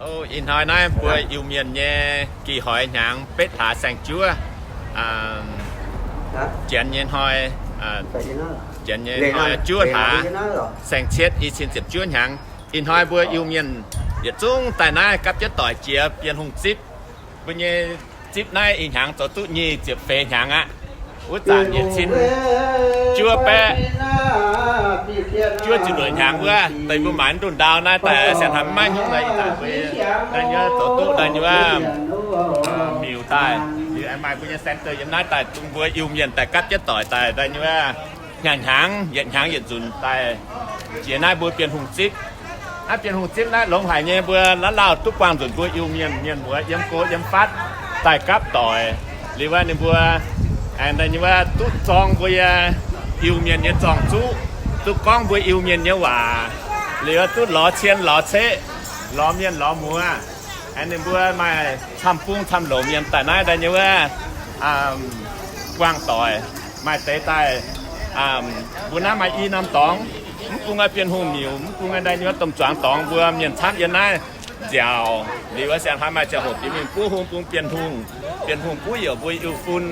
O, ih hnoi naaiv mbuo Iu-Mienh nyei gih hoix hnyangx betv hlaax saeng-juov. Janx nyei hnoi, janx nyei hnoi juov hlaax, saeng-cietv i cin ziepc juov hnyangx. Ih hnoi mbuo Iu-Mienh yietc zungv daaih naaiv gapv jienv doic jiex Bienh Hungh zipv. Mbuo nyei zipv naaiv ih hnyangx zoux duqv nyic ziepc feix hnyangx aqv. Wuov zanc yietc cin juov baeqv juov ziepc luoqc hnyangx wuov, deix mbuo maaiz ndunh ndau naaiv daaih siang hnamv maiv hnyungv naaiv ih zanc mbuo daaih nyei zoux duqv daaih nyei wuov miuc daaih, liuz aengx maaih mbuo nyei center yiem naaiv daaih bun mbuo Iu-Mienh daaih gapv jienv doic daaih daaih nyei wuov hnyangx-hnyangx yietc hnyangx yietc nzunc daaih jiex naaiv mbuo Bienh Hungh zipv. Naaiv Bienh Hungh zipv naaiv longx haic nyei, mbuo la'lauh duqv buangh nzunc mbuo Iu-Mienh mienh muoz yiem go yiem fatv daaih gapv doic. Liuz wuov ninh mbuo aengx daaih nyei wuov duqv zorng mbuo Iu-Mienh nyei zorng-zuqv, duqv gorngv mbuo Iu-Mienh nyei waac, liuz wuov duqv lorz cien lorz ceqv, lorz mienh lorz muoz. Aengx ninh mbuo maaih camv-bung camv-longc mienh daaih naaiv daaih nyei wuov buangh doic. Maaih deix daaih, mbuo naaiv maaih i norm dorngx, mv bung aqv Bienh Hungh miuc, mv bung aqv daaih nyei wuov domh zuangx dorngx mbuo mienh camv yiem naaiv nziaauc. Liuz wuov siang hnoi maaih ziangh hoc bieqc mingh buov hung bung Bienh Hungh, Bienh Hungh buov youc mbuo Iu-Fun.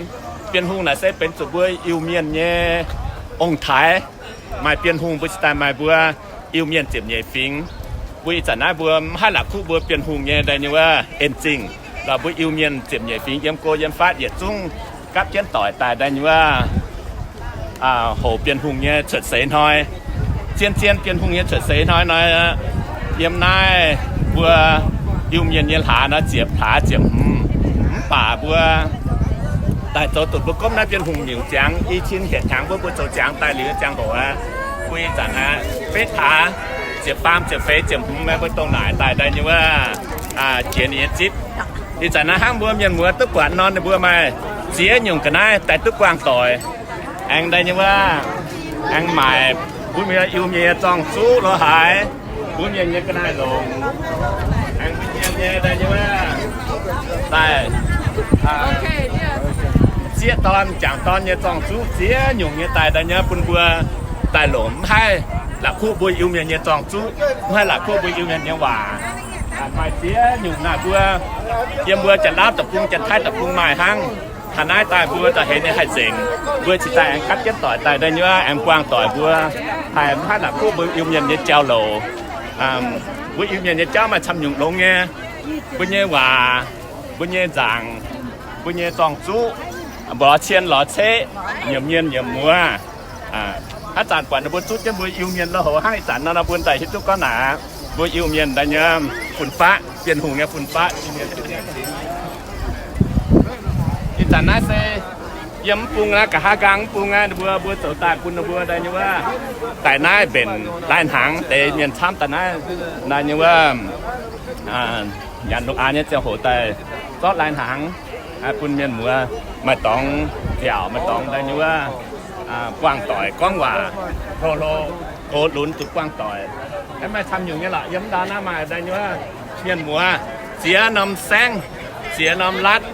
Bienh Hungh naaic se benx zuqc mbuo Iu-Mienh nyei ong-taaix. Maaih Bienh Hungh mbuo cingx daaih maaih mbuo Iu-Mienh ziepc nyeic fingx. Mbuo ih zanc naaiv mbuo mv haih la'kuqv mbuo Bienh Hungh nyei daaih nyei wuov en zingh. Lorqc mbuo Iu-Mienh ziepc nyeic fingx yiem go yiem fatv yietc zungv gapv jienv doic daaih daaih nyei wuov hoc Bienh Hungh nyei cuotv seix hnoi. Zien-zien Bienh Hungh nyei cuotv seix hnoi nor, yiem naaiv mbuo Iu-Mienh nyei hlaax nor ziepc hlaax ziepc hmz. Mv baac mbuo daaih zoux duqv mbuo gomv naaiv Bienh Hungh miuc ziangx i cin hietc hnyangx mbuo mbuo zoux ziangx daaih liuz ziangh hoc aqv. Mbuo ih zanc aqv betv hlaax ziepc faam ziepc feix ziepc hmz mbuo dongh naaic daaih daaih nyei wuov jiex ninh nyei zipv. Ih zanc naaiv hnangv mbuo mienh muoz duqv buatc nor ninh mbuo maaih ziex nyungc ga'naaiv daaih duqv buangh doic. Aengx daaih nyei wuov aengx maaic mbuo mienh Iu-Mienh nyei zorng-zuqv lorz haaix, mbuo mienh nyei ga'naaiv longc, aengx mbuo mienh nyei daaih nyei wuov daaih sieqv dorn jangc dorn nyei zorng-zuqv ziex nyungc nyei daaih daaih nyei bun mbuo daaih longc. Mv haih la'kuqv mbuo Iu-Mienh nyei zorng-zuqv, mv haih la'kuqv mbuo Iu-Mienh nyei waac. Maaih ziex nyungc naaic mbuo yiem mbuo Janx-Lauv deic-bung, Janx-Taiv deic-bung maaih hnangv. Taux naaiv daaih mbuo daaih heix nyei haih nzengc. Mbuo cingx daaih aengx gapv jienv doic daaih daaih nyei wuov aengx buangh doic mbuo haih mv haih la'kuqv mbuo Iu-Mienh nyei jauv-louc. Mbuo Iu-Mienh nyei jauv maaih camv nyungc longx nyei. Mbuo nyei waac, mbuo nyei nzaangc, mbuo nyei zorng-zuqv, mborqv cien lorz ceqv, nyiemc mienh nyiemc muoz. Haaix zanc buatc ninh mbuo zuqv jienv mbuo Iu-Mienh lo houx hnangv ih zanc nor, mbuo daaih hiuv duqv gorngv naaic mbuo Iu-Mienh daaih nyei fun-faqv, Bienh Hungh nyei fun-faqv. Ih zanc naaiv se yiem mv bung aqv, nqa'haav nqaang mv bung aqv, ninh mbuo mbuo zoux daaih bun ninh mbuo daaih nyei wuov daaih naaiv mbenc lai-hnaangx deix mienh camv daaih naaiv, daaih nyei wuov nyanc lungh aanx nyei ziangh hoc daaih zorqv lai-hnaangx bun mienh muoz maaih dorngx nziaauc, maaih dorngx daaih nyei wuov buangh doic gorngv waac, hlo hlo, gox lunx zuqc buangh doic. Aeqv, maaih camv nyungc nyei lorqc. Yiem ndau naaiv maaih daaih nyei wuov mienh muoz ziex norm saengv, ziex norm latv,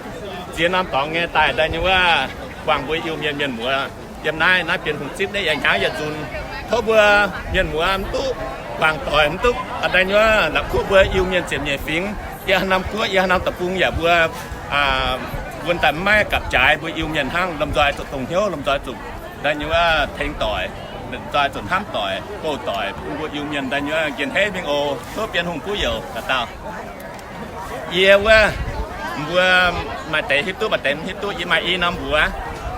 ziex norm dorngx nyei daaih daaih nyei wuov buangh mbuo Iu-Mienh mienh muoz. Yiem naaiv, naaiv Bienh Hungh zipv naaiv yietc hnyangx yietc nzunc. Tov mbuo mienh muoz mv duqv buangh doic, mv duqv daaih nyei wuov la'kuqv mbuo Iu-Mienh ziepc nyeic fingx, yiem haaix norm guoqv, yiem haaix norm deic-bung yaac mbuo, mbuo daaih mv maaih gapv jaaix mbuo Iu-Mienh hnangv. Lomh nzoih zuqc dongh hnyouv, lomh nzoih zuqc daaih nyei wuov tengx doic, lomh nzoih zuqc hnamv doic, goux doic bun mbuo Iu-Mienh daaih nyei wuov njien-heiv mingh oc. Tov Bienh Hungh buov youc dauh dauh. Yie wuov, mbuo maaih deix hiuv duqv, maaih deix mv hiuv duqv. Yie maaih i norm mbuox,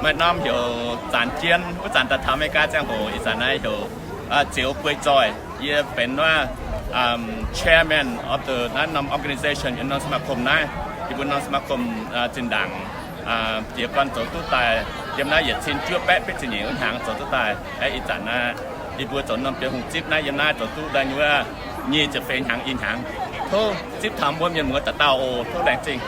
maaih norm heuc Zanc Jien, wuov zanc daaih taux America ziangh hoc, ih zanc naaiv heuc Zioux Bueix Zoih. Yie benx wuov chairman of the naaiv norm organization, norm สมาคม naaiv. Yie mbuo norm สมาคม zinh ndaangc jiez gorn zoux duqv daaih yiem naaiv yietc cin juov baeqv betv ziepc nyeic wuov hnyangx zoux duqv daaih. Aeqv, ih zanc naaiv yie mbuo zoux norm Bienh Hungh zipv naaiv yiem naaiv zoux duqv daaih nyei wuov nyic ziepc feix hnyangx ih hnyangx. Tov zipv taux mbuo mienh muoz dauh dauh oc. Tov laengz zingh.